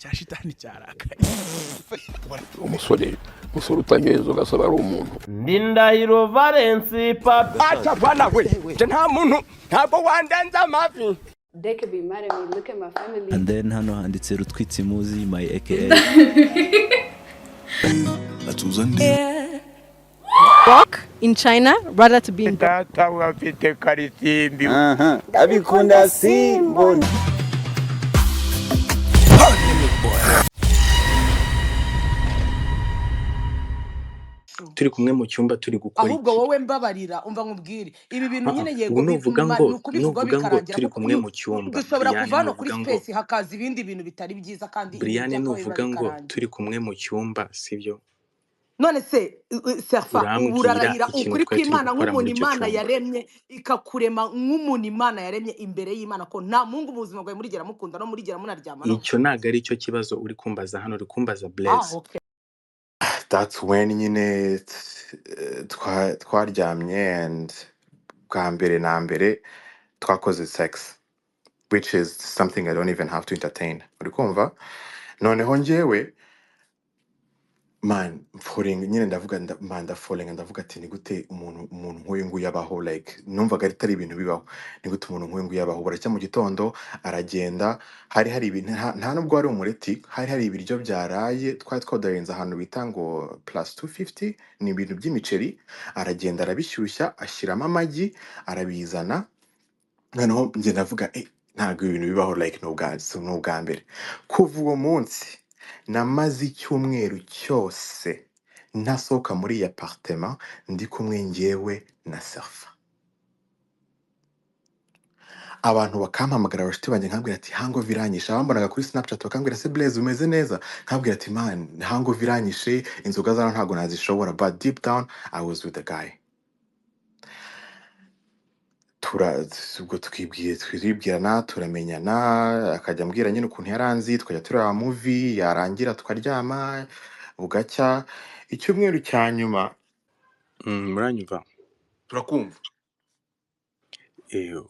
Cya shitani cyarakaye. Umusore, umusore utanyoye inzoga asaba ari umuntu. Ndindahiro Valence Papi. Acha bana we, nje nta muntu, ntabwo wandenza amavi. They could be mad at me. Look at my family. And then hano handitse Rutwitsimuzi, my aka. Atuza ndi. Walk in China rather to be in Data we afite karisimbi. Abikunda simbona. Turi kumwe mu cyumba, turi gukora Ahubwo iki? wowe mbabarira, umva nkubwire, ibi bintu Ah, ah, nyine yego ubu nuvuga ngo ni ukubivugaho nuvuga ngo bikarangira, turi kuko kumwe mu cyumba, dushobora Brian, kuva hano kuri nuvuga ngo space hakaza ibindi bintu bitari byiza kandi ibintu Brian, byakabaye biba nuvuga ngo bikarangira. turi kumwe mu cyumba, sibyo? None se Serfa, ubu Urambwira urarahira ikintu ukuri twari turi kw'Imana gukora muri nk'umuntu icyo Imana cyumba. yaremye ikakurema, nk'umuntu Imana yaremye imbere y'Imana, ko nta muhungu mu buzima bwawe murigera mukunda no murigera munaryamana? Icyo ntabwo ari cyo kibazo uri kumbaza hano, uri kumbaza Ah, Blaise. okay. That's when nyine twaryamye and bwa mbere na mbere twakoze sex, which is something I don't even have to entertain, uri kumva? Noneho njyewe man falling nyine, ndavuga man ndafolinga, ndavuga ati ni gute umuntu nk'uyu nguyu abaho? Like numvaga atari ibintu bibaho, ni gute umuntu nk'uyu nguyu abaho? Buracya mu gitondo aragenda, hari ibintu, nta nubwo wari umureti, hari ibiryo byaraye twari twodarinze ahantu bita ngo plus 250, ni ibintu by'imiceri. Aragenda arabishyushya, ashyiramo amagi, arabizana. Noneho njye ndavuga ntabwo ibintu bibaho, like ni ubwa mbere. Kuva uwo munsi namaze icyumweru cyose ntasohoka muri iyi apartment, ndi kumwe njyewe na Serfa. Abantu bakampamagara, abashuti banjye, nkabwira ati hangover iranyishe. Abambonaga kuri Snapchat bakambwira se Blaise umeze neza, nkabwira ati man hangover iranyishe, inzoga zano ntabwo nazishobora, but deep down I was with the guy. Tura ubwo twibwiye, turibwirana, turamenyana, akajya ambwira nyine ukuntu yaranzi, tukajya tureba movie, yarangira tukaryama, bugacya icyumweru cya nyuma. Muranyumva? Turakumva.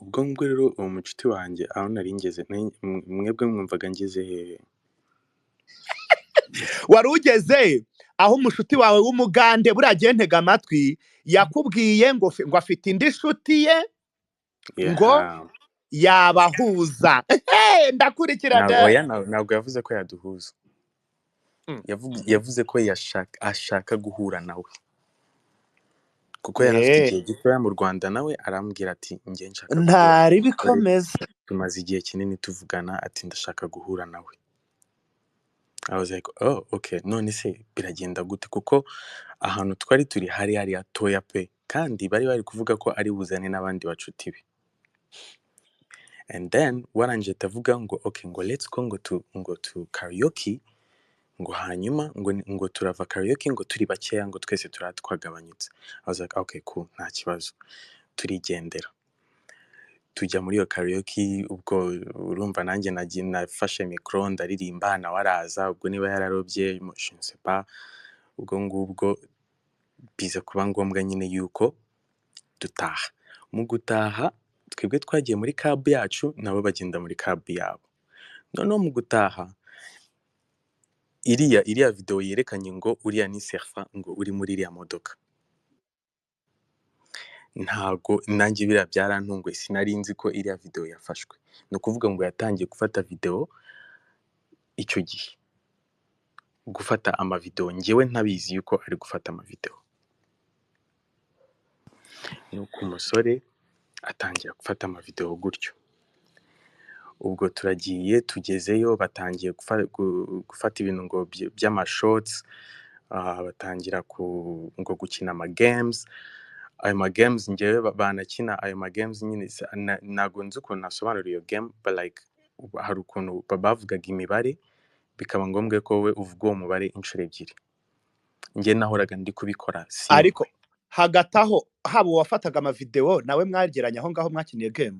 Ubwo ngubwo rero uwo mucuti wanjye aho nari ngeze, mwebwe mwumvaga ngeze hehe? Wari ugeze aho umushuti wawe w'umugande buriya agiye ntega amatwi yakubwiye ngo afite indi nshuti ye ngo Yeah. yabahuza. Ndakurikira. Oya, ntabwo yavuze ko yaduhuza. Yavuze ko ashaka guhura nawe kuko yari afite igihe gitoya mu Rwanda, nawe arambwira ati njye nshaka guhura Ntari n'umusore, bikomeza. tumaze igihe kinini tuvugana, ati ndashaka guhura nawe. I was like, oh okay, none se biragenda gute? Kuko ahantu twari turi hari hatoya pe, kandi bari kuvuga ko ari buzane n'abandi bacuti be. And then warangije atavuga ngo okay, ngo let's go, ngo to karaoke, ngo hanyuma ngo turava karaoke ngo turi bakeya, ngo twese turaba twagabanyutse. I was like, okay, cool, nta kibazo. Turigendera tujya muri iyo karaoke. Ubwo urumva nanjye nafashe mikoro ndaririmba, nawe araza, ubwo niba yararobye je ne sais pas. Ubwo ngubwo biza kuba ngombwa nyine yuko dutaha. Mu gutaha twebwe twagiye muri cab yacu, nabo bagenda muri cab yabo. Noneho mu gutaha iriya video yerekanye ngo uriya ni Serfa, ngo uri muri iriya modoka, ntago nanjye biriya byarantunguye, sinari nzi ko iriya video yafashwe. Ni ukuvuga ngo yatangiye gufata video icyo gihe, gufata amavideo njyewe ntabizi yuko ari gufata amavideo. Nuko umusore atangira gufata amavideo gutyo. Ubwo turagiye tugezeyo, batangiye gufata ibintu ngo by'amashotsi, batangira ngo gukina ama games. Ayo ma games njyewe banakina ayo ma games nyine, ntago nzi ukuntu nasobanura iyo game, but like hari ukuntu bavugaga imibare bikaba ngombwa ko wowe uvuga uwo mubare inshuro ebyiri. Njye nahoraga ndi kubikora simba. Ariko hagati aho haba uwafataga amavideo nawe mwageranye aho ngaho mwakiniye game?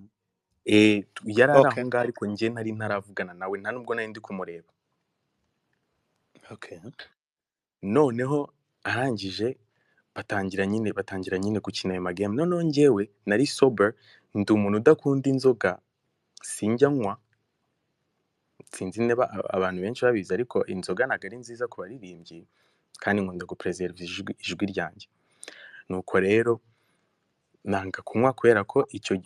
Yari ari Okay. aho ngaho, ariko njye nari ntaravugana nawe, nta nubwo nari ndi kumureba. Okay. Noneho arangije batangira nyine gukina ayo magame. Noneho njyewe nari sober, ndi umuntu udakunda inzoga, sinjya nywa. Sinzi niba abantu benshi babizi, ariko inzoga ntabwo ari nziza ku baririmbyi, kandi nkunda gupreserve ijwi ryanjye. Nuko rero nanga kunywa kubera ko icyo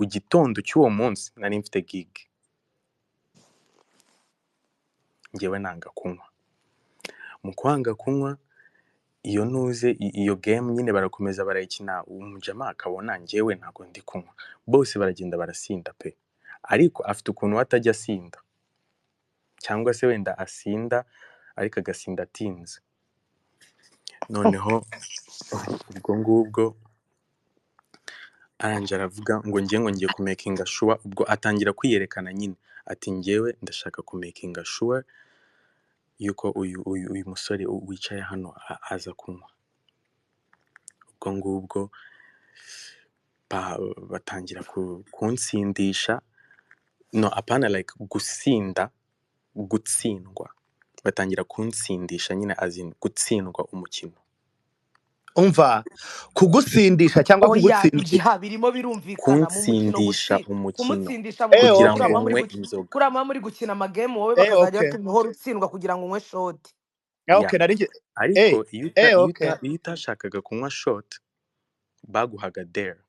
gitondo cy'uwo munsi nari mfite gig. Njyewe nanga kunywa. Mu kwanga kunywa, iyo ntuze iyo game nyine barakomeza barayikina, umujama akabona njyewe ntabwo ndi kunywa, bose baragenda barasinda pe. Ariko afite ukuntu we atajya asinda, cyangwa se wenda asinda ariko agasinda atinze. Noneho ubwo ngubwo arangije aravuga ngo njye ngo ngiye kumakinga sure. Ubwo atangira kwiyerekana nyine, ati njyewe ndashaka kumakinga sure yuko uyu musore wicaye hano aza kunywa. Ubwo ngubwo batangira kunsindisha. No, apana like gusinda, gutsindwa. Batangira kunsindisha nyine, as in gutsindwa umukino. Umva, kugusindisha cyangwa Oya, kugutsindisha? Igiha birimo birumvikana mu mukino. Kunsindisha umukino. Kumutsindisha mu Eh, mukino. Kugira okay. ngo nywe inzoga. Kuriya muba muri gukina amagemu, wowe Eh, bakazajya okay. batuma uhora utsindwa kugira ngo unywe shoti. Eh, okay, Yeah. nari nge Ariko eh, iyo eh, okay. iyo utashakaga kunywa shot, baguhaga dare.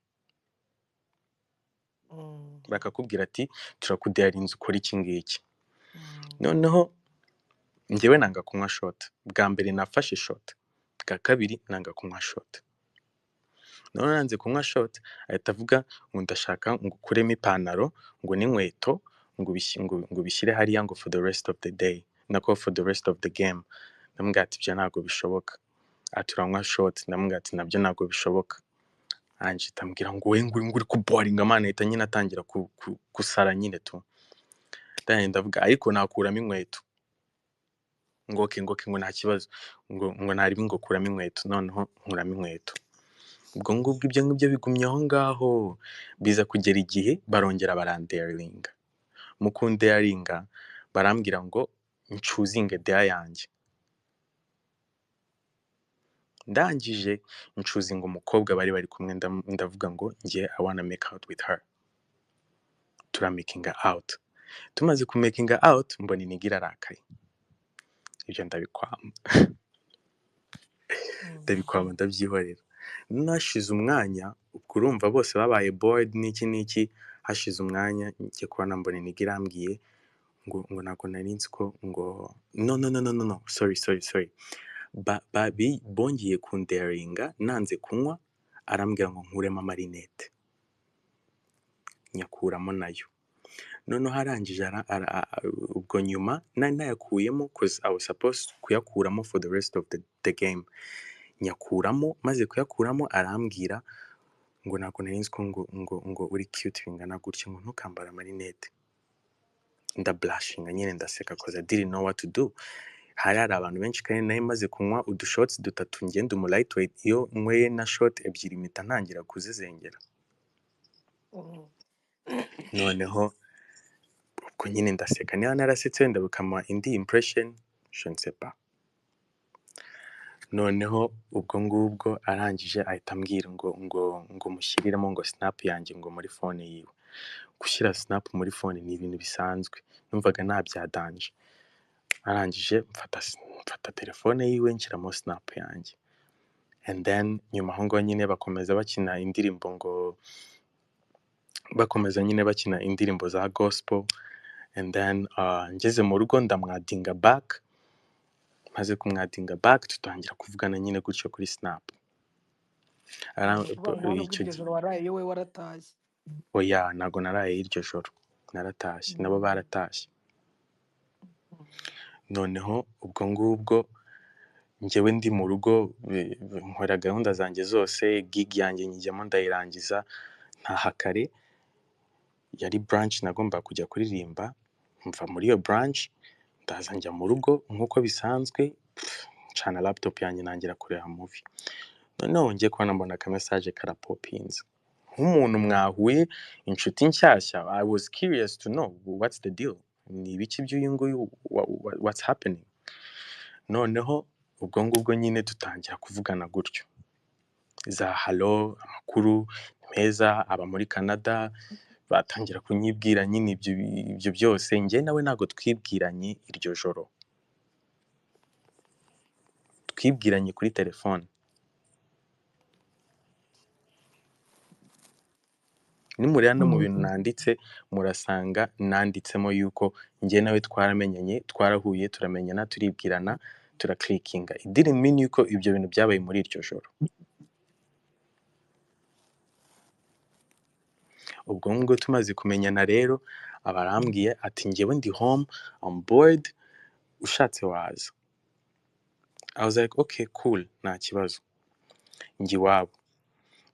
Bakakubwira ati turakudarinze ukora iki ngiki. Noneho njyewe nanga kunywa shot. Bwa mbere nafashe shot, bwa kabiri nanga kunywa shot. Noneho nanze kunywa shot, ahita avuga ngo ndashaka ngo ukuremo ipantaro ngo n'inkweto, ngo ubishyire hariya ngo for the rest of the day, nako for the rest of the game. Ndamubwira ati ibyo ntabwo bishoboka. Ati uranywa shot? Ndamubwira ati nabyo ntabwo bishoboka. Ange ambwira ngo we ngo uri kuboringa man, ahita nyine atangira gusara nyine tu. Ndangije ndavuga ariko nakuramo inkweto. Ngo okay, ngo okay, ngo nta kibazo, ngo naribi, ngo kuramo inkweto. Noneho nkuramo inkweto. Ubwo ngubwo ibyo ngibyo bigumye aho ngaho, biza kugera igihe barongera barandaringa. Mu kundaringa barambwira ngo nchoosinge dare yanjye. Ndangije nchoosinga umukobwa bari kumwe, ndavuga ngo njye I wanna make out with her. Turamakinga out. Tumaze kumakinga out, mbona iniga irarakaye. Ibyo ndabikwama. Ndabikwama, ndabyihorera. Nashize umwanya, ubwo urumva bose babaye bored n'iki n'iki, hashize umwanya njye kubona mbona iniga irambwiye ngo ntabwo nari nzi ko ngo no no no no no no, sorry sorry sorry. Bongeye kundaringa nanze kunywa, arambwira ngo nkuremo amarinete. Nyakuramo nayo. Noneho arangije ubwo nyuma nari nayakuyemo, cause I was supposed kuyakuramo for the rest of the game. Nyakuramo, maze kuyakuramo arambwira ngo ntabwo nari nzi ko ngo uri cute bingana gutya, ngo ntukambare amarinete. Ndablushinga nyine, ndaseka cause I didn't know what to do. Hari abantu benshi kandi nari maze kunywa udushots dutatu, ngenda umu lightweight, iyo nyweye na shot ebyiri mpita ntangira kuzizengera. Noneho ubwo nyine ndaseka, niba narasetse wenda bikamuha indi impression, je ne sais pas. Noneho ubwo ngubwo arangije ahita ambwira ngo mushyiriremo ngo snap yanjye ngo muri phone yiwe. Gushyira snap muri phone ni ibintu bisanzwe, numvaga nta bya danger. Arangije mfata telefone yiwe nshyiramo snap yanjye. And then nyuma aho ngaho nyine bakomeza bakina indirimbo, ngo bakomeza nyine bakina indirimbo za gospel. And then ngeze mu rugo ndamwaddinga back. Maze kumwaddinga back tutangira kuvugana nyine gutyo kuri snap. Ni ukuvuga ngo nta nubwo Icyo iryo gihe joro waraye wowe waratashye? Oya, ntabwo naraye iryo joro, naratashye, nabo baratashye. Noneho ubwo ngubwo njyewe ndi mu rugo, nkora gahunda zanjye zose, gig yanjye nyijyamo ndayirangiza, ntaha kare. Yari branch nagombaga kujya kuririmba, mva muri iyo branch ndaza njya mu rugo nk'uko bisanzwe, ncana laptop yanjye ntangira kureba movie. Noneho ngiye kubona mbona aka message karapopinze. Nk'umuntu mwahuye inshuti nshyashya, I was curious to know what's the deal, ni ibiki by'uyu nguyu, what's happening. Noneho ubwo ngubwo nyine dutangira kuvugana gutyo, za hello, amakuru meza, aba muri Canada. Batangira kunyibwira nyine ibyo byose. Njye nawe ntabwo twibwiranye iryo joro, twibwiranye kuri telefone. Nimureba no mu bintu nanditse, murasanga nanditsemo yuko njye nawe twaramenyanye, twarahuye, turamenyana, turibwirana, turaklikinga. It didn't mean yuko ibyo bintu byabaye muri iryo joro. Ubwo ngubwo tumaze kumenyana rero, aba arambwiye ati njyewe ndi home, I'm bored, ushatse waza. I was like, okay, cool, nta kibazo. Njya iwabo.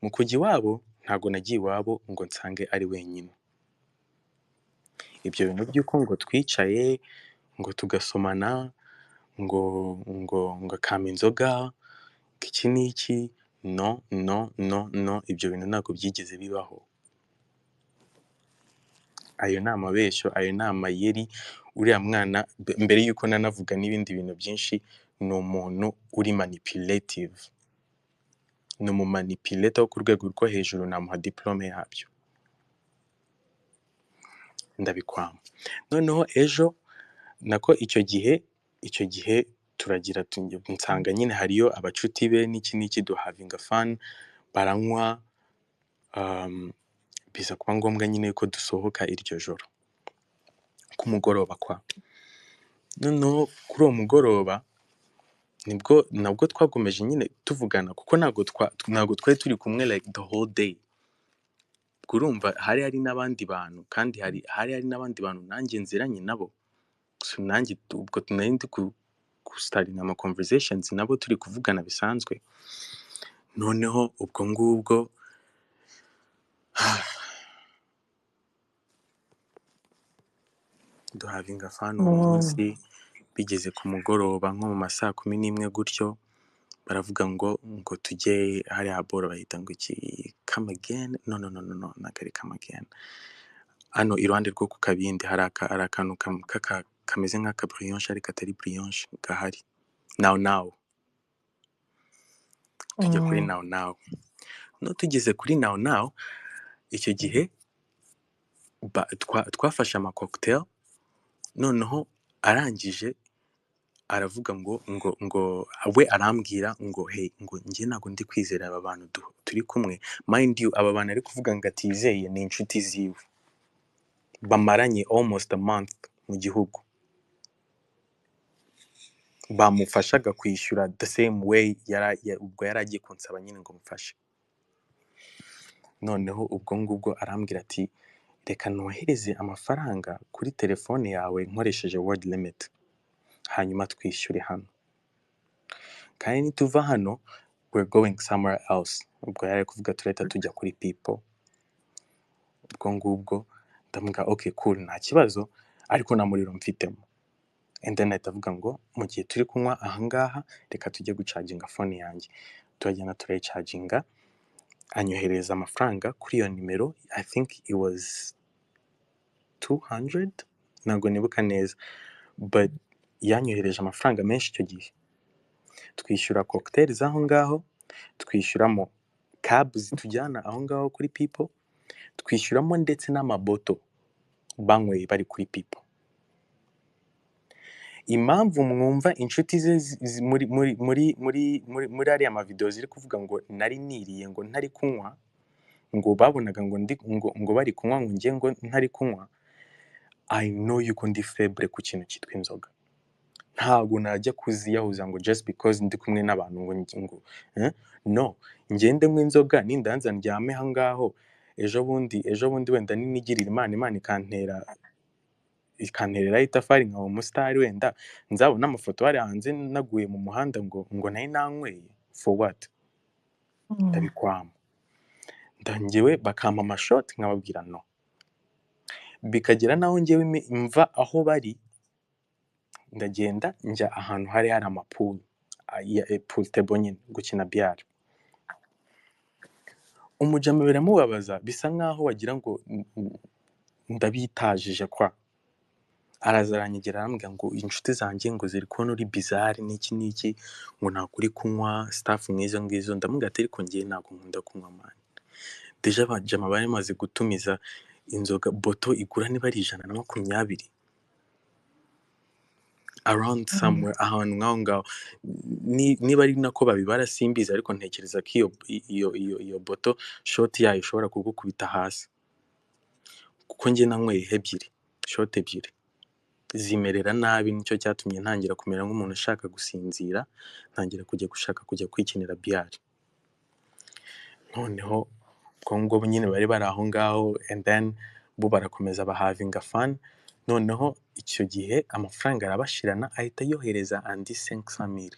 Mu kujya iwabo, ntabwo nagiye iwabo ngo nsange ari wenyine. Ibyo bintu by'uko ngo twicaye ngo tugasomana, ngo ngo ngo akampa inzoga, ngo iki n'iki, no no no no, ibyo bintu ntabwo byigeze bibaho. Ayo ni amabeshyo, ayo ni amayeri. Uriya mwana mbere y'uko nanavuga n'ibindi bintu byinshi, ni umuntu uri manipulative, ni umumanipulator wo ku rwego rwo hejuru, namuha diplome yabyo. Ndabikwama. Noneho ejo nako icyo gihe turagira nsanga nyine hariyo abacuti be n'iki n'iki, duhavinga fun, baranywa, biza kuba ngombwa nyine ko dusohoka iryo joro ku mugoroba kwa. Noneho kuri uwo mugoroba nibwo nabwo twakomeje nyine tuvugana, kuko ntabwo twari turi kumwe like the whole day. Ubwo urumva hari hari n'abandi bantu, kandi hari hari hari n'abandi bantu nanjye nziranye nabo. So nanjye ubwo nari ndi gustartinga ama conversations nabo, turi kuvugana bisanzwe. Noneho ubwo ngubwo duhavinga fun uwo munsi, bigeze ku mugoroba nko mu ma saa 11 gutyo, baravuga ngo tujye hariya boro bahita ngo iki, come again, no no no no no, ntabwo ari come again. Hano iruhande rwo ku Kabindi hari akantu kameze nk'aka brioche ariko atari brioche gahari. Now now tujya kuri now now. No tugeze kuri now now, icyo gihe twafashe ama cocktail. Noneho arangije aravuga ngo ngo ngo we arambwira ngo hey, ngo njye ntabwo ndi kwizera aba bantu turi kumwe. Mind you, aba bantu ari kuvuga ngo atizeye ni inshuti ziwe bamaranye almost a month mu gihugu, bamufashaga kwishyura the same way ubwo yari agiye kunsaba nyine ngo mufashe. Noneho ubwo ngubwo arambwira ati reka nohereze amafaranga kuri telefone yawe nkoresheje word limit, hanyuma twishyure hano, kandi nituva hano we're going somewhere else. Ubwo yari ari kuvuga turahita tujya kuri people. Ubwo ngubwo ndamubwira okay cool, nta kibazo, ariko nta muriro mfitemo. And then ahita avuga ngo mu gihe turi kunywa ahangaha reka tujye gucaginga phone yanjye. Turagenda turayicaginga, anyohereza amafaranga kuri iyo nimero, I think it was 200, ntabwo nibuka neza, but yanyohereje amafaranga menshi icyo gihe. Twishyura cocktail z'aho ngaho, twishyuramo cab zitujyana aho ngaho kuri people, twishyuramo ndetse n'amaboto banyweye bari kuri people. Impamvu mwumva inshuti ze muri muri muri muri muri muri ariya mavideo ziri kuvuga ngo nari niriye ngo ntari kunywa, ngo babonaga ngo ndi ngo bari kunywa ngo njye ngo ntari kunywa, I know yuko ndi faible ku kintu cyitwa inzoga. Ntabwo najya kuziyahuza ngo just because ndi kumwe n'abantu ngo ngo no, ngende nywa inzoga nindanza ndyame aho ngaho, ejo bundi wenda ninigirira Imana ikantereraho itafari nkaba umusitari, wenda nzabona amafoto hari hanze naguye mu muhanda ngo nari nanyweye, for what? Ndabikwama. Ndangewe bakampa amashoti nkababwira no. Bikagera naho njyewe mva aho bari, ndagenda njya ahantu hari hari amapool, pool table nyine, gukina biyari. Umujama biramubabaza, bisa nkaho wagira ngo ndabitajije kwa. Araza aranyegera arambwira ngo inshuti zanjye ngo ziri kubona uri bizarre n'iki n'iki, ngo ntabwo uri kunywa staff nk'izo ngizo. Ndamubwira ati ariko njyewe ntabwo nkunda kunywa man. Deja abajama bari bamaze gutumiza Inzoga boto igura niba ari 120 around somewhere, ahantu nk'aho ngaho. Niba ari nako babibara simbizi, ariko ntekereza ko iyo boto shot yayo ishobora kugukubita hasi, kuko njye nanyweye ebyiri, shot ebyiri zimerera nabi. Nicyo cyatumye ntangira kumera nk'umuntu ushaka gusinzira, ntangira kujya gushaka kujya kwikinira biyari. Noneho ubwo ngubwo nyine bari bari aho ngaho, and then bo barakomeza bahavinga fun. Noneho icyo gihe amafaranga arabashirana, ahita yohereza andi 500,000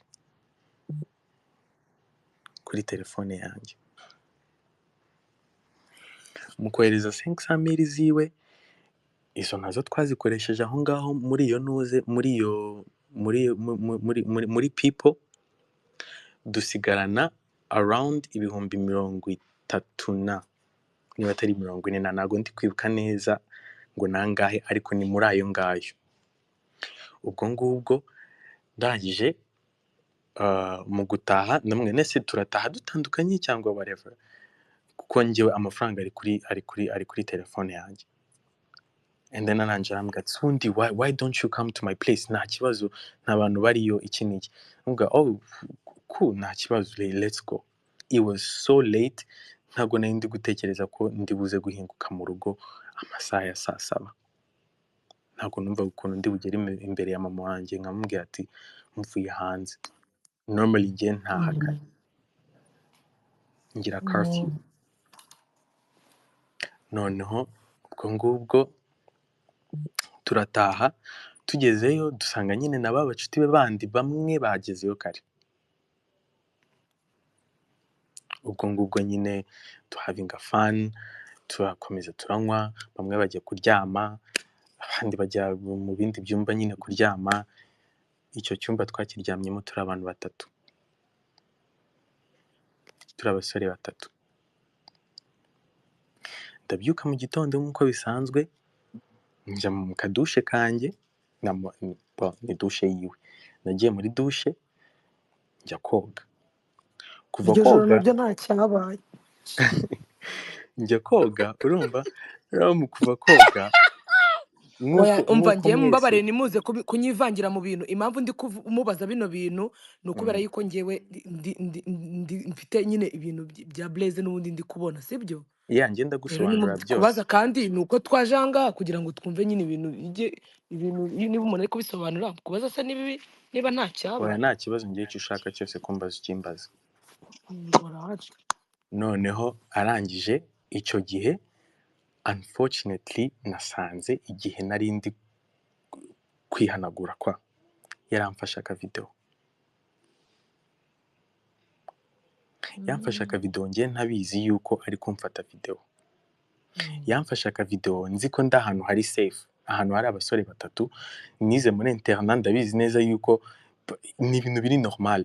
kuri telefone yanjye. Mu kohereza 500,000 ziwe, izo nazo twazikoresheje aho ngaho muri iyo ntuze, muri iyo muri muri muri muri people, dusigarana around 30,000 na niba atari 40 na, ntabwo ndi kwibuka neza ngo nangahe, ariko ni muri ayo ngayo. Ubwo ngubwo ndangije, mu gutaha namwe nese turataha dutandukanye cyangwa whatever, kuko njyewe amafaranga ari kuri telefone yanjye. And then arangije arambwira ati ubundi why don't you come to my place, nta kibazo, nta bantu bariyo, iki n'iki. Ndamubwira oh cool, nta kibazo, let's go. It was so late, ntabwo nari ndi gutekereza ko ndi buze guhinguka mu rugo amasaha ya saa saba. Ntabwo numvaga ukuntu ndi bugere imbere ya mama wanjye nkamubwira ati mvuye hanze. Normally njye ntaha kare, ngira curfew. Noneho ubwo ngubwo turataha, tugezeyo dusanga nyine na ba bacuti be bandi bamwe bagezeyo kare. Ubwo ngubwo nyine tuhavinga fun, turakomeza turanywa, bamwe bajya kuryama, abandi bajya mu bindi byumba nyine kuryama. Icyo cyumba twakiryamyemo turi abantu batatu, turi abasore batatu. Ndabyuka mu gitondo nk'uko bisanzwe, njya mu kadushe kanjye, bon, ni dushe yiwe. Nagiye muri dushe njya koga. Kuva Iryo joro koga naryo nta cyabaye. Njya koga, urumva rero mu kuva koga, Oya, nk'uko umva nk'uko ngiye mwese mumbabarire, nimuze kunyivangira mu bintu. Impamvu ndi kumubaza bino bintu ni ukubera yuko ngewe mfite nyine ibintu bya Blaise n'ubundi ndi kubona, sibyo? Ya, njye Rero ndagusobanurira byose. Kubaza kandi ni uko twaje aha ngaha kugira ngo twumve nyine ibintu bijye ibintu, niba umuntu ari kubisobanura, kubaza se ni bibi niba nta Oya, cyabaye? nta kibazo, ngiye icyo ushaka cyose kumbaza ukimbaza. Barahari. Noneho arangije icyo gihe, unfortunately nasanze igihe nari ndi kwihanagura kwa yaramfashe akavideo, yamfashe akavideo njye ntabizi yuko ari kumfata video. Yamfashe akavideo nzi ko ndi ahantu hari safe, ahantu hari abasore batatu. Nize muri internat, ndabizi neza yuko ni ibintu biri normal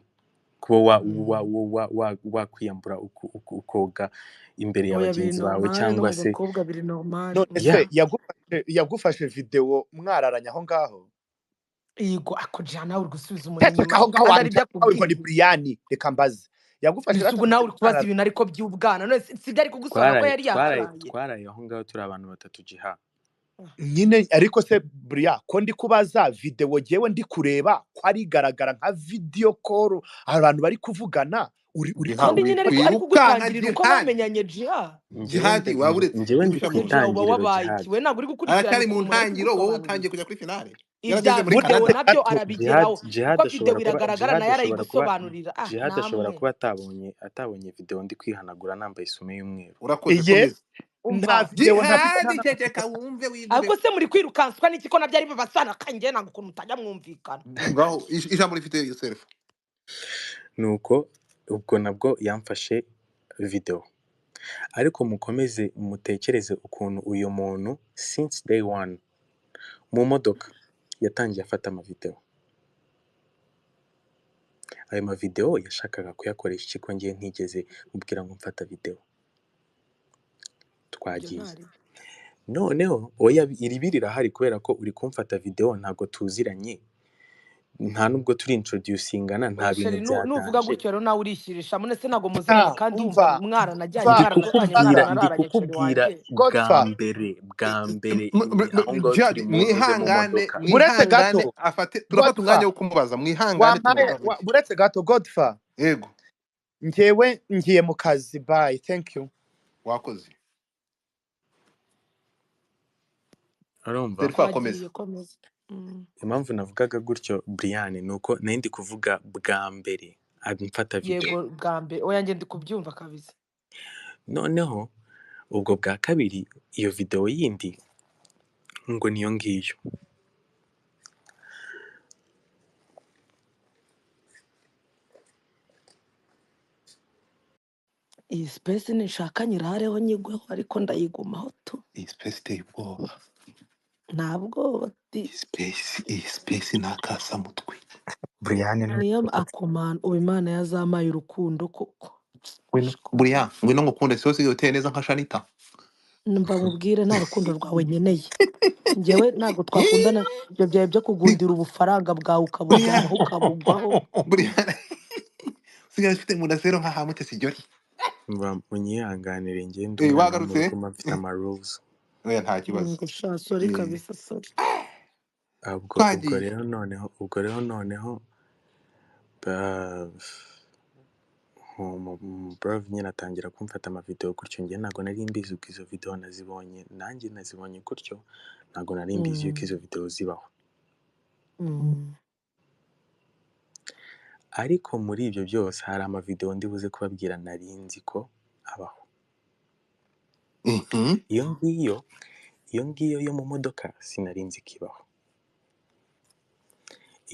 kuba wa wa wa wa wakwiyambura ukoga imbere ya Oya, biri bagenzi bawe normal no cyangwa mu se bakobwa biri normal. None ya se yagufashe video mwararanye aho ngaho? Yego, ako jana nawe uri gusubiza umuntu Ceceka inyuma aho ngaho, kandi ari ibyo wamutaka ngo ni akubwiye. Brian, reka mbaze, yagufashe Mbese ubwo nawe uri kubaza mwararanye? ibintu ariko by'ubwana, none sibyo ari kugusobanura ko Twaraye yari twaraye yakaraye. Twaraye aho ngaho turi abantu batatu, jiha. Nyine ariko se Brian, ko ndi kubaza video jyewe ndi kureba ko ari igaragara nka video call abantu bari kuvugana, uri Jiha, Kandi nyine ariko ari wikwirukanka kugutangirira uko Jihadi. bamenyanye, jiha. Njyewe Jihadi, waba uretse njyewe ndi guca ku mu Jiha uba itangiriro. wabaye Jihad iki? We ntabwo uri gukurikirana Aracyari mu ukuntu umuntu ari ntangiriro, wowe kugusobanurira. utangiye kujya kuri finale. Ibya Yarageze muri videwo Canada. nabyo Gato. Jihad arabigeraho, Jihad kuko videwo ashobora kuba iragaragara Jihad nayo ashobora kuba arayigusobanurira. Ah, Jihad ashobora namwe kuba atabonye video ndi kwihanagura nambaye isume y'umweru. Urakoze, Iye komeza. Umva nta video, nta Jihadi, nta ceceka wumve ariko wigume. se muri kwirukanswa n'iki ko nabyo ari bibasana kanjye ntabwo ukuntu mutajya mwumvikana. Ngaho ijambo rifite yourself. Nuko ubwo nabwo yamfashe video, ariko mukomeze mutekereze ukuntu uyu muntu since day one mu modoka yatangiye afata amavideo. Ayo mavideo yashakaga kuyakoresha iki ko ngiye ntigeze mubwira ngo mfata video? Ibyo Twagiye ntari noneho oya, iribi rirahari kubera ko uri kumfata video ntabwo tuziranye. Nta nubwo turi introducingana, nta Oya bintu sheri, bya nuvuga danje. gutyo rero nawe urishyirisha mune se, ntabwo muziranye Ah, kandi wumva umva mwaranajyanye va Ndi mwaranatanye kukubwira, ndi mwaranararanye sheri kukubwira wanjye. bwa Godfa mbere, bwa mbere aho ngaho Jihad, turi mu ntuze mu mwihangane, modoka. buretse mwihangane, gato afate, turafata umwanya Godfa wo kumubaza, mwihangane wampaye tumubaze. buretse gato Godfa, Yego, njyewe ngiye mu kazi, bye, thank you. Wakoze. Urumva Serifa, komeza. Twagiye, komeza. Impamvu navugaga gutyo Brian, ni uko nari ndi kuvuga bwa mbere mfata video. Yego, bwa mbere, oya njye ndi kubyumva kabisa. Noneho ubwo bwa kabiri iyo video yindi ngo niyo ngiyo. Iyi space nishaka nyirareho nyigweho, ariko ndayigumaho tu. Iyi space iteye ubwoba. Nta bwoba Iyi space ni akasamutwe. Brian niyo akomana ubu Imana yazampaye urukundo koko. Buriya ngwino ngukunde, si wose uteye neza nka Shanita. Mba mubwire nta rukundo rwawe nkeneye, njyewe ntabwo twakundana, ibyo byawe byo kugundira ubufaranga bwawe ukaburyamaho ukabugwaho. Buriya usigaye ufite mu zero nka hamute sijori. Mba munyihanganire, njye ndi Eh, umwana wo mu wagarutse? rugo mba mfite ama rules. Oya, nta kibazo. Ngo sha sorry Eh, kabisa, sorry. Ubwo ubwo twagiye. rero noneho, ubwo rero noneho ba brave nyine atangira kumfata amavideo gutyo, njye ntabwo nari mbizi. Ubwo izo video nazibonye, nanjye nazibonye gutyo, ntabwo nari mbizi yuko izo video zibaho. Ariko muri ibyo byose hari amavideo ndi buze kubabwira nari nzi ko abaho. Iyo ngiyo, iyo ngiyo yo mu modoka sinari nzi ko ibaho.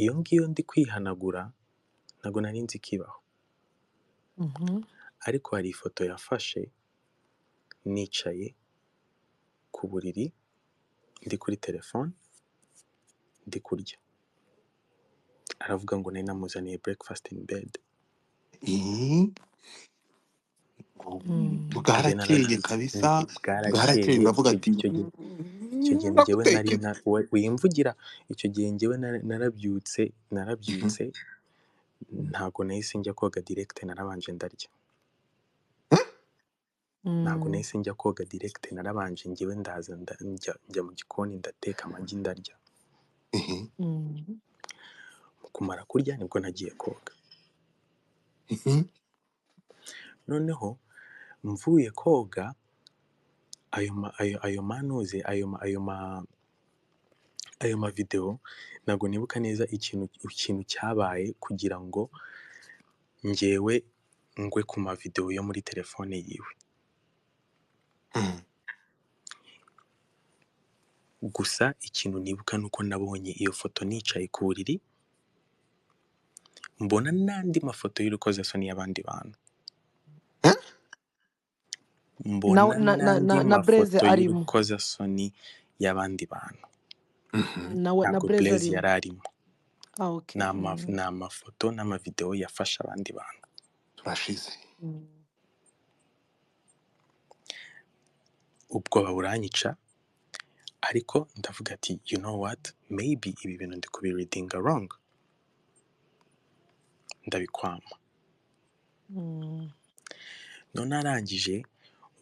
Iyo ngiyo ndi kwihanagura ntabwo nari nzi ko ibaho. Ariko hari ifoto yafashe nicaye ku buriri ndi kuri telefone ndi kurya, aravuga ngo nari namuzaniye breakfast in bed. Ngo Njye bwarakeye narabyutse, kabisa, bwarakeye, bwarakeye. uravuga Icyo ati icyo gihe, icyo gihe njyewe nari ndagutekera. wimvugira, icyo gihe njyewe narabyutse, narabyutse, ntabwo nahise njya koga direct, narabanje ndarya. Ntabwo nahise njya koga direct, narabanje njyewe ndaza njya mu gikoni ndateka amagi ndarya. Mu kumara kurya nibwo nagiye koga. Noneho mvuye koga, ayo ma, ayo manuze, ayo ma video ntabwo nibuka neza ikintu cyabaye kugira ngo njyewe ngwe ku ma video yo muri telefone yiwe. Gusa ikintu nibuka nuko nabonye iyo foto nicaye ku buriri, mbona n'andi mafoto y'urukozasoni y'abandi bantu. Mbona n'andi Na Blaise mafoto arimo. y'urukozasoni y'abandi bantu. Nawe na Ntabwo Blaise Blaise arimo. yari arimo. Ah, okay. Ni amafoto n'amavideo yafashe abandi bantu. Turashize. Ubwoba buranyica, ariko ndavuga ati you know what, maybe ibi bintu ndi kubireadinga wrong, ndabikwama. None arangije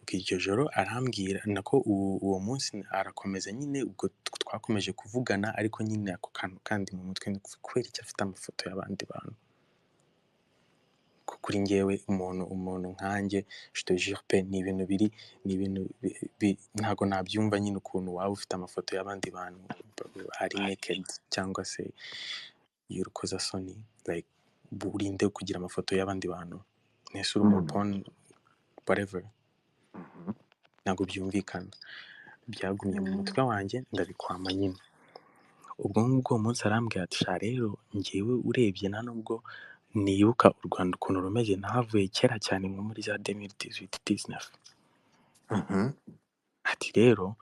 ubwo iryo joro arambwira, nako uwo munsi arakomeza nyine, ubwo twakomeje kuvugana, ariko nyine ako kantu kandi mu mutwe ni kubera icyo afite amafoto y'abandi bantu. Ko kuri njyewe umuntu nkanjye, je te jure pe, ni ibintu biri, ni ibintu ntabwo nabyumva nyine ukuntu waba ufite amafoto y'abandi bantu ari naked cyangwa se y'urukozasoni, like urinde kugira amafoto y'abandi bantu, nese uri umu porn whatever, ntabwo byumvikana. Byagumye mu mutwe wanjye ndabikwama nyine. Ubwo ngubwo uwo munsi arambwira ati sha rero njyewe urebye nta nubwo nibuka u Rwanda ukuntu rumeze, nahavuye kera cyane nko muri za 2018-19. Ati rero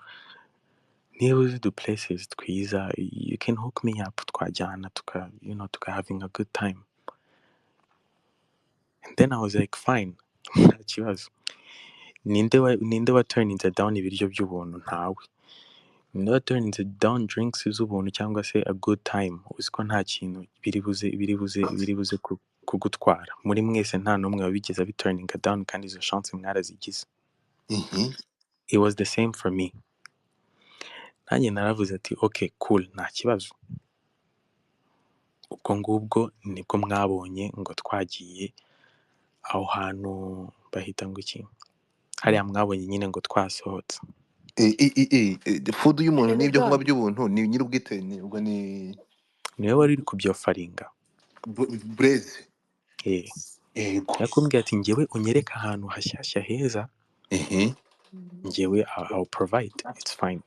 niba uzi du places twiza, you can hook me up, twajyana tuka, you know, tuka having a good time. And then I was like fine, nta kibazo. Ninde wa turninze down ibiryo by'ubuntu? Ntawe. Ninde waturninze down drinks z'ubuntu cyangwa se a good time, uzi ko nta kintu biri buze kugutwara? Muri mwese nta n'umwe wabigeze abiturninga down, kandi izo chance mwarazigize. It was the same for me. Nanjye naravuze ati: "Okay, cool, nta kibazo." Ubwo ngubwo nibwo mwabonye ngo twagiye aho hantu bahita ngo iki, hariya mwabonye nyine ngo twasohotse. Food y'umuntu n'ibyo Erega kunywa by'ubuntu ni nyir'ubwite, ni ubwo ni Niwe wari uri kubyofferinga. Blaise. Eh. Yego. Yakumbwiye ati: "Njyewe unyereke ahantu hashyashya heza, njyewe I'll provide, it's fine."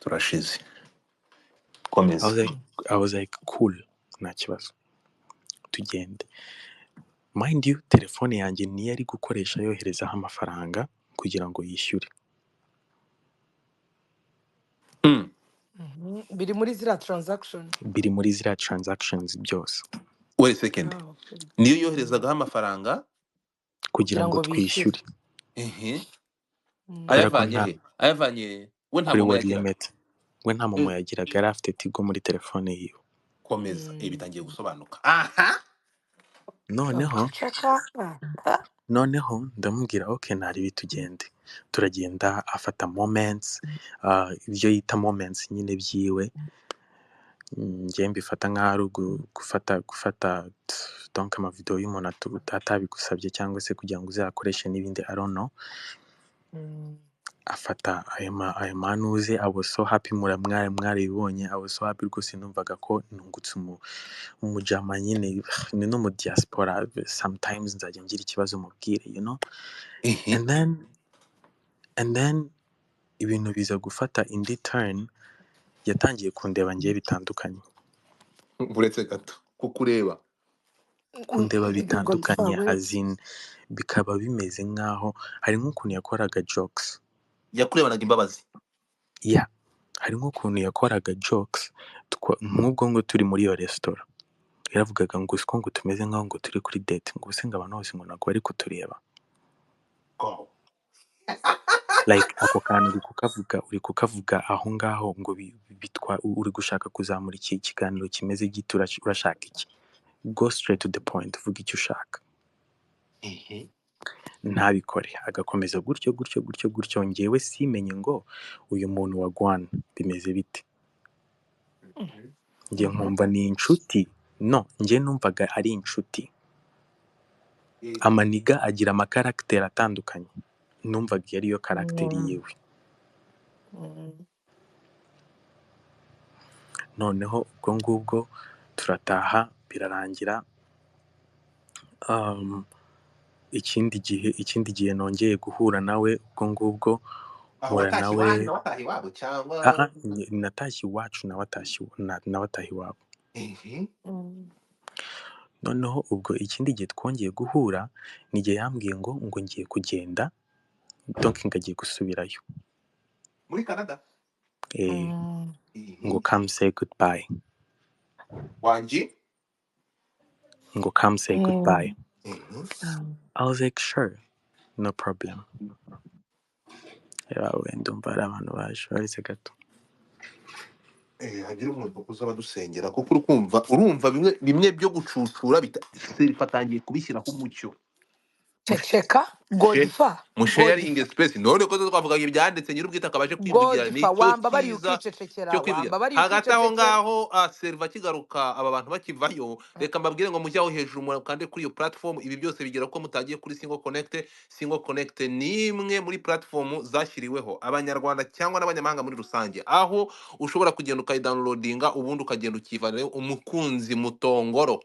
Turashize. I Komeza. was like, "Cool, nta kibazo, tugende." Mind you, telefone yanjye niyo ari gukoresha yoherezaho amafaranga kugira ngo yishyure. Biri muri ziriya transaction? Biri muri ziriya transactions byose. Wait a second. Ah, okay. Niyo yoherezagaho amafaranga kugira Kugira ngo ngo bishyure. twishyure. Mm. Kubera ko Ayavanye nta he? Ayavanye we nta kuri MoMo World yagiraga? Limit. We nta MoMo yagiraga, yari afite Tigo muri telefone yiwe. Komeza. Bitangiye gusobanuka aha. Noneho Ceceka. noneho ndamubwira: "Ok, ntaribi, tugende." Turagenda, afata moments, ibyo yita moments nyine byiwe, njye mbifata nk'aho ari gufata donc amavideo y'umuntu atabigusabye cyangwa se kugira ngo uzayakoreshe n'ibindi, I don't know. Afata ayo manuze. I was so happy, mwarabibonye. I was so happy rwose, numvaga ko nungutse umujama nyine, ni no mu diaspora, sometimes nzajya ngira ikibazo mubwire. And then ibintu biza gufata indi turn, yatangiye kundeba ngiye bitandukanye. Uretse gato, kukureba? Kundeba bitandukanye. Godfa we. As in, bikaba bimeze nk'aho hari nk'ukuntu yakoraga jokes. Yakurebanaga imbabazi? Yeah, hari nk'ukuntu yakoraga jokes, nk'ubwo ngo turi muri iyo resitora, yaravugaga ngo usiko ngo tumeze nk'aho ngo turi kuri date, ngo ubuse ngo abantu bose ngo ntabwo bari kutureba. Go. Like, ako kantu uri kukavuga aho ngaho ngo bitwa uri gushaka kuzamura iki kiganiro kimeze gite? Urashaka iki? Go straight to the point, uvuga icyo ushaka. Ntabikore, agakomeza gutyo gutyo gutyo gutyo, ngewe simenye ngo uyu muntu wa gwana bimeze bite. Njye nkumva ni inshuti, no njye numvaga ari inshuti. Amaniga agira amacharacter atandukanye, numvaga iyo ariyo character yiwe. Noneho ubwo ngubwo turataha, birarangira. Ikindi gihe nongeye guhura nawe, ubwo ngubwo Aho mpura watashye nawe. Iwanyu, nawe ataha iwabo cyangwa? Ah, ah, natashye iwacu, nawe atashye nawe ataha iwabo. Noneho ubwo ikindi gihe twongeye guhura ni igihe yambwiye ngo ngiye kugenda, donc ngo agiye gusubirayo. Muri Canada? Eh, ngo "Come say goodbye." Wanjye. Ngo "Come say goodbye." I was like, "Sure, no problem." Yawe, ndumva hari abantu baje, baretse gato. Hagira umuntu uza badusengera, kuko uri kumva, urumva bimwe bimwe byo gucucura Serifa atangiye kubishyiraho umucyo. Ceceka, Godfa. Musharinge Godfa. Space none ko twavugaga ibyanditse, nyir'ubwite akaba aje kwivugira. Godfa, Nicyo wambabariye cyiza ukicecekera. cyo kwivugira. Wambabariye Hagati aho ukicecekera. ngaho, Seriva akigaruka, aba bantu bakivayo, reka mbabwire ngo mujye aho hejuru mukande kuri iyo platform. Ibi byose bigera ko mutagiye kuri Single Connect. Single Connect ni imwe muri platform zashyiriweho abanyarwanda cyangwa n'abanyamahanga muri rusange, aho ushobora kugenda ukayidownloadinga, ubundi ukagenda ukivanirayo umukunzi mutongoro,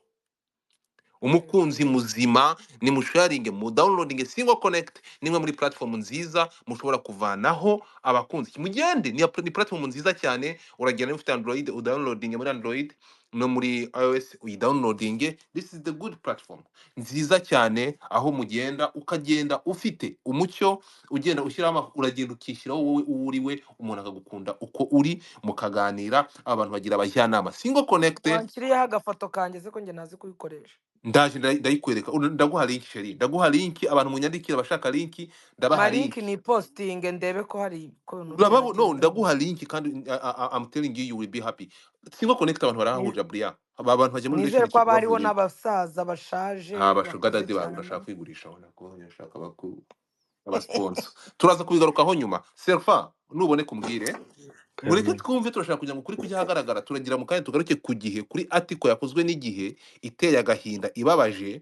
umukunzi muzima. Ni musharinge, mu downloading Single Connect, ni imwe muri platform nziza mushobora kuvanaho abakunzi. Mugende, ni platform nziza cyane. Uragenda niba ufite Android udownloading muri Android, no muri iOS uyidownloadinge. This is the good platform nziza cyane, aho mugenda ukagenda ufite umucyo, ugenda ushyiraho uragenda ukishyiraho wowe uwo uri we, umuntu akagukunda uko uri, mukaganira. Abantu bagira abajyanama. Single Connect. Wanshyiriyeho agafoto kanjye se ko njye ntazi kubikoresha? Ndaje ndayikwereka. Ndaguha link sheri, ndaguha link. Abantu munyandikira abashaka link, ndabaha Ma link link. ni posting ndebe ko hari ko ibintu Urababo no, byagenze. ndaguha link kandi I'm telling you, you will be happy. Single Connect, abantu barahahurira buriya. Aba bantu bajya muri Nizere ko relationship haba hariho bavuyeyo. n'abasaza bashaje Abashuga bakuze dadi bawe cyane. urashaka kwigurisha, ubona ko urashaka abasponsor. Turaza kubigarukaho nyuma. Serfa, nuboneka umbwire. Mureke Karame. twumve, turashaka kugira ngo ukuri kujya ahagaragara. Turagira mu kanya tugaruke ku gihe, kuri article yakozwe n'igihe iteye agahinda ibabaje.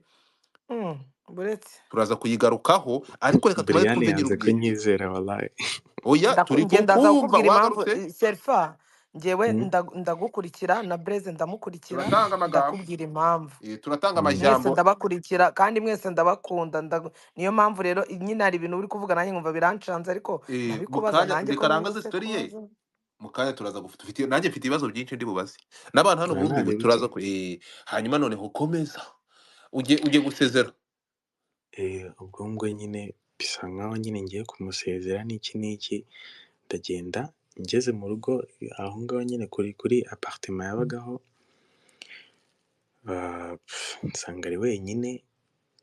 Buretse Turaza kuyigarukaho, ariko reka tubanze Brian twumve yanze nyir'ubwite. kunyizera wallahi. Oya, turi Njye ndaza kukumva kukubwira impamvu wagarutse. Serfa, njyewe ndagukurikira na Blaise ndamukurikira, Turatanga amagambo, ndakubwira impamvu. Turatanga Mwese amajambo. ndabakurikira kandi mwese ndabakunda, niyo mpamvu rero nyine hari ibintu uri kuvuga nanjye nkumva birancanze, ariko Mu ndabikubaza kanya nanjye ko reka arangaze numvise story ye. kubaza. Mu kanya turaza gufite, nanjye mfite ibibazo byinshi ndi bubaze n'abantu hano Oya, bumviwe. ntareba Turaza iki. ku hanyuma noneho komeza ujye gusezera. Ubwo ngubwo nyine bisa nkaho nyine ngiye kumusezera n'iki n'iki, ndagenda ngeze mu rugo aho ngaho nyine kuri apartment yabagaho, nsanga ari wenyine,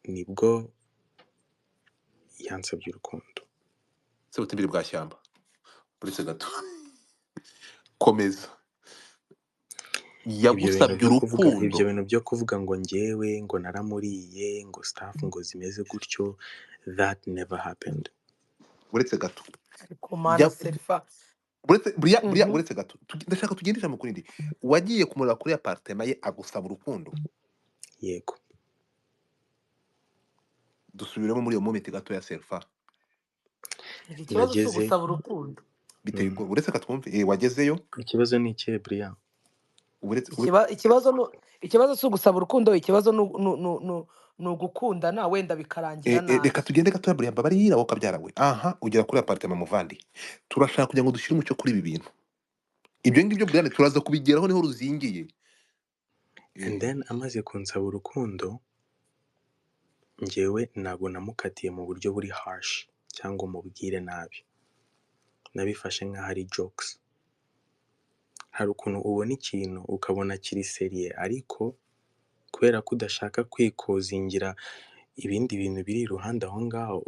nibwo yansabye urukundo. Se butibiri bwa shyamba, uretse gato, komeza. Ibyo bintu Yagusabye byo kuvuga, urukundo. ibyo bintu byo kuvuga ngo njyewe ngo naramuriye ngo staff ngo zimeze gutyo, that never happened. Uretse gato. Ariko mana Serfa. Uretse buriya buriya, uretse gato. Ndashaka tugende ijambo kuri ndi. Wagiye kumureba kuri apartment ye agusaba urukundo? Yego. Dusubiremo muri iyo moment gato ya Serfa. Ikibazo si Nageze ugusaba urukundo. Biteye ubwoba. Uretse katwumve, wagezeyo. Ikibazo ni ikihe Brian? Uretse Ikibazo si ugusaba urukundo, ikibazo ni ugukundana wenda bikarangira reka nabi. tugende gato ya buriya, mbabarira wowe kabyara we. Aha ugera kuri apartment muvandi, turashaka kugira ngo dushyire umucyo kuri ibi bintu. Ibyo ngibyo Brian turaza kubigeraho, niho ruzingiye. And then amaze kunsaba urukundo, njyewe ntabwo namukatiye mu buryo buri harsh cyangwa mubwire nabi, nabifashe nk'aho ari jokes. Hari ukuntu ubona ikintu ukabona kiri seriye, ariko kubera ko udashaka kwikozingira ibindi bintu biri iruhande aho ngaho,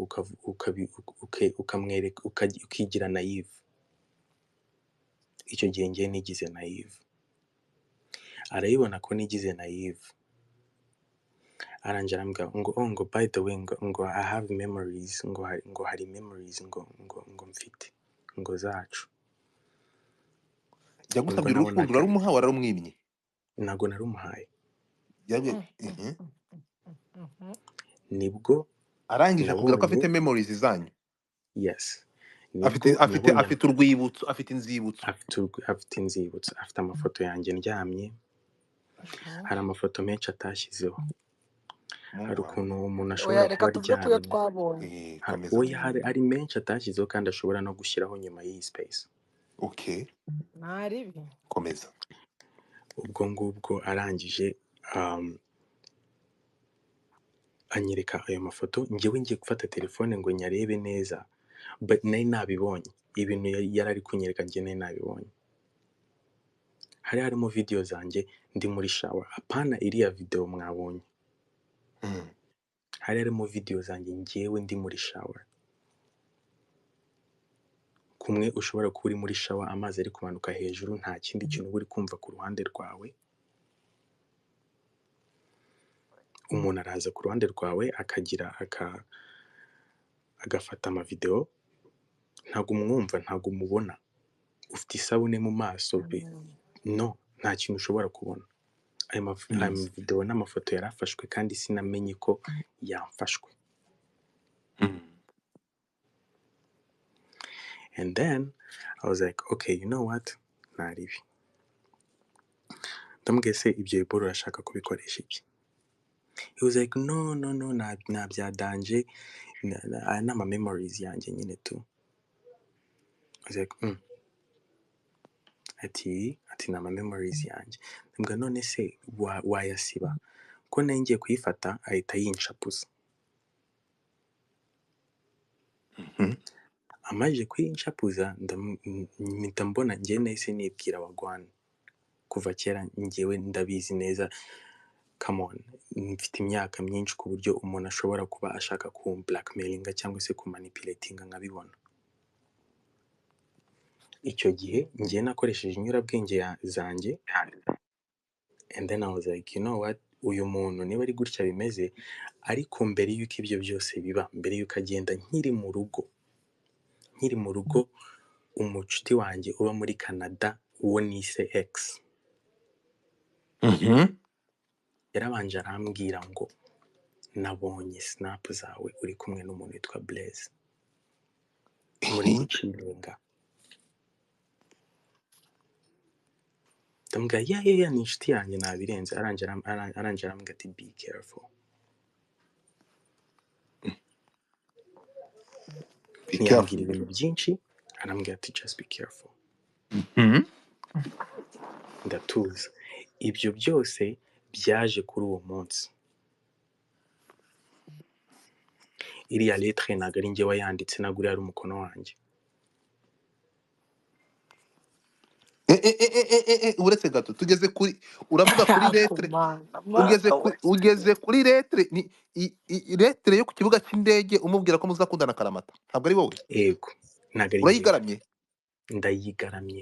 ukamwereka, ukigira naive. Icyo gihe njye nigize naive, arayibona ko nigize naive, arangira arambwira ngo oh, ngo by the way, ngo I have memories, ngo hari memories ngo mfite ngo zacu. Nibwo Yagusabye urukundo, nabonaga urarumuha, wararumwimye? Ntabwo narumuhaye. Nibwo Arangije akubwira ko nabonye afite memories zanyu. Yes, Afite nibwo afite nabonye afite urwibutso, afite inzibutso, afite inzibutso, afite amafoto yanjye ndyamye. Hari amafoto menshi atashyizeho. Mungu Hari wanjye. ukuntu umuntu Oya, ashobora reka kuba tuvuge ku yo aryamye. twabonye. Komeza. Oya, hari menshi atashyizeho kandi ashobora no gushyiraho nyuma y'iyi space. Okay, Ntaribi. komeza. Ubwo ngubwo arangije anyereka ayo mafoto, njyewe ngiye gufata telefone ngo nyarebe neza, but nari nabibonye ibintu yari ari kunyereka, njye nari nabibonye. Hari harimo video zanjye ndi muri shower, apana iriya video mwabonye. Hari harimo video zanjye njyewe ndi muri shower, kumwe ushobora kuba uri muri shower amazi ari kumanuka hejuru, nta kindi kintu uba uri kumva ku ruhande rwawe. Umuntu araza ku ruhande rwawe akagira agafata amavideo, ntabwo umwumva, ntabwo umubona, ufite isabune mu maso no nta kintu ushobora kubona. Ayo mavideo n'amafoto yarafashwe kandi sinamenye ko yamfashwe. And then I was like, okay, you know what, ntaribi. Ndamubwiye se ibyo biboro urashaka kubikoresha iki? He was like, no no no, nta bya danje, aya ni ama memories yanjye nyine tu. I was like, ati ni ama memories yanjye. Mbwa none se wayasiba ko nari ngiye kuyifata, ahita yinshapuza. Amajije kuyinshapuza, mpita mbona njye nahise nibwira wagwana kuva kera, njyewe ndabizi neza, come on, mfite imyaka myinshi ku buryo umuntu ashobora kuba ashaka ku blackmailinga cyangwa se kumanipulatinga nkabibona. Icyo gihe njye nakoresheje inyurabwenge zanjye, and then I was like, you know what, uyu muntu niba ari gutya bimeze. Ariko mbere y'uko ibyo byose biba, mbere y'uko agenda, nkiri mu rugo, umucuti wanjye uba muri Canada, uwo nise ex, yarabanje arambwira ngo nabonye snap zawe uri kumwe n'umuntu witwa Blaise muri guciringa. Ndamubwira yeah, ni inshuti yanjye nabirenze. Arangije arambwira ati be careful. Be Ntiyambwira careful. ibintu byinshi, arambwira ati just be careful. Ndatuza. Ibyo byose byaje kuri uwo munsi. Iriya lettre ntabwo ari njye wayanditse, ntabwo uriya ari umukono wanjye. Uretse gato, tugeze kuri, uravuga kuri lettre, Mana, ugeze mana we. ugeze kuri lettre, ni lettre yo ku kibuga cy'indege umubwira ko muzakundana karamata, ntabwo ari wowe? Ego, ntabwo ari njyewe. Urayigaramye? Ndayigaramye.